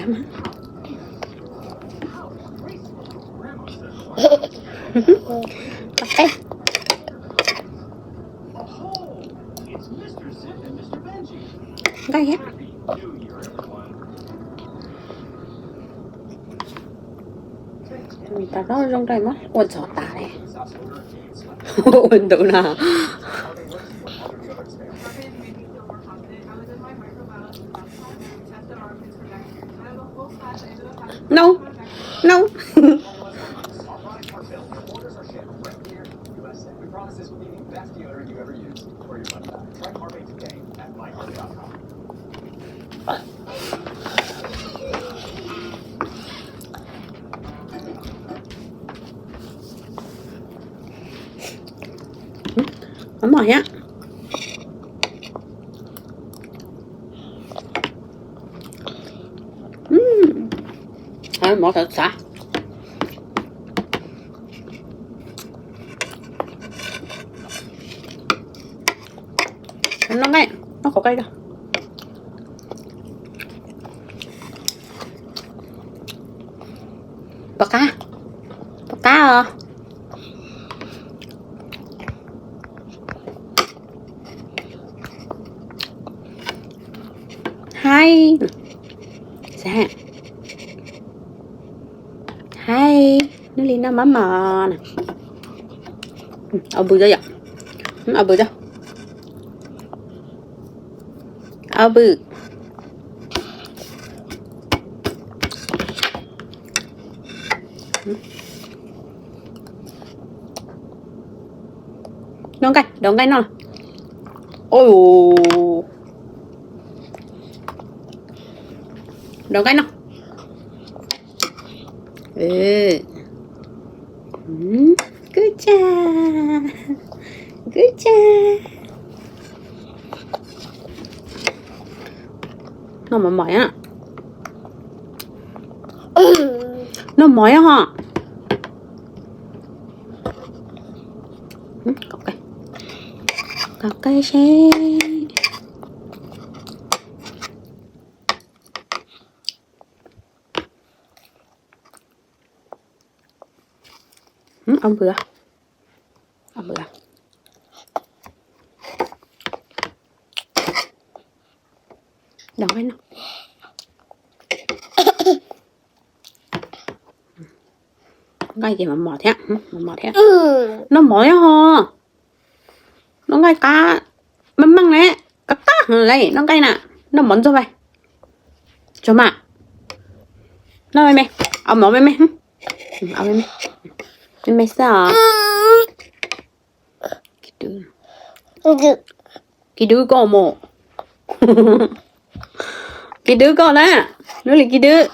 Nqaij thiab. Nws tas no zoo nraim mas ua txog tas li. Ua ntau na. No, no. Mov mov thiab. Mov xav xav. Noj nqaij, noj qhov nqaij. Pom qab, pom qab os. Haib, haib, nws li noj mov mov na. Au npws, au npws, au npws. Noj nqaij, daus nqaij noj. Daus nqaij noj. Good job, good job. Noj mov mov, noj mov ho. Qhov nqaij seb. Au npws, au npws. Daus nqaij noj. Nqaij ces mov mov thiab, mov mov thiab. Noj mov thiab ho. Noj nqaij qab, meej meej ne, qab qab heev li noj nqaij na. Noj mov ntxuag mas, tsuag mas. Noj me me, au mov me me, au me me, me me xwb os. Kis Dwb koj mus, Kis Dwb koj na, nub li Kis Dwb.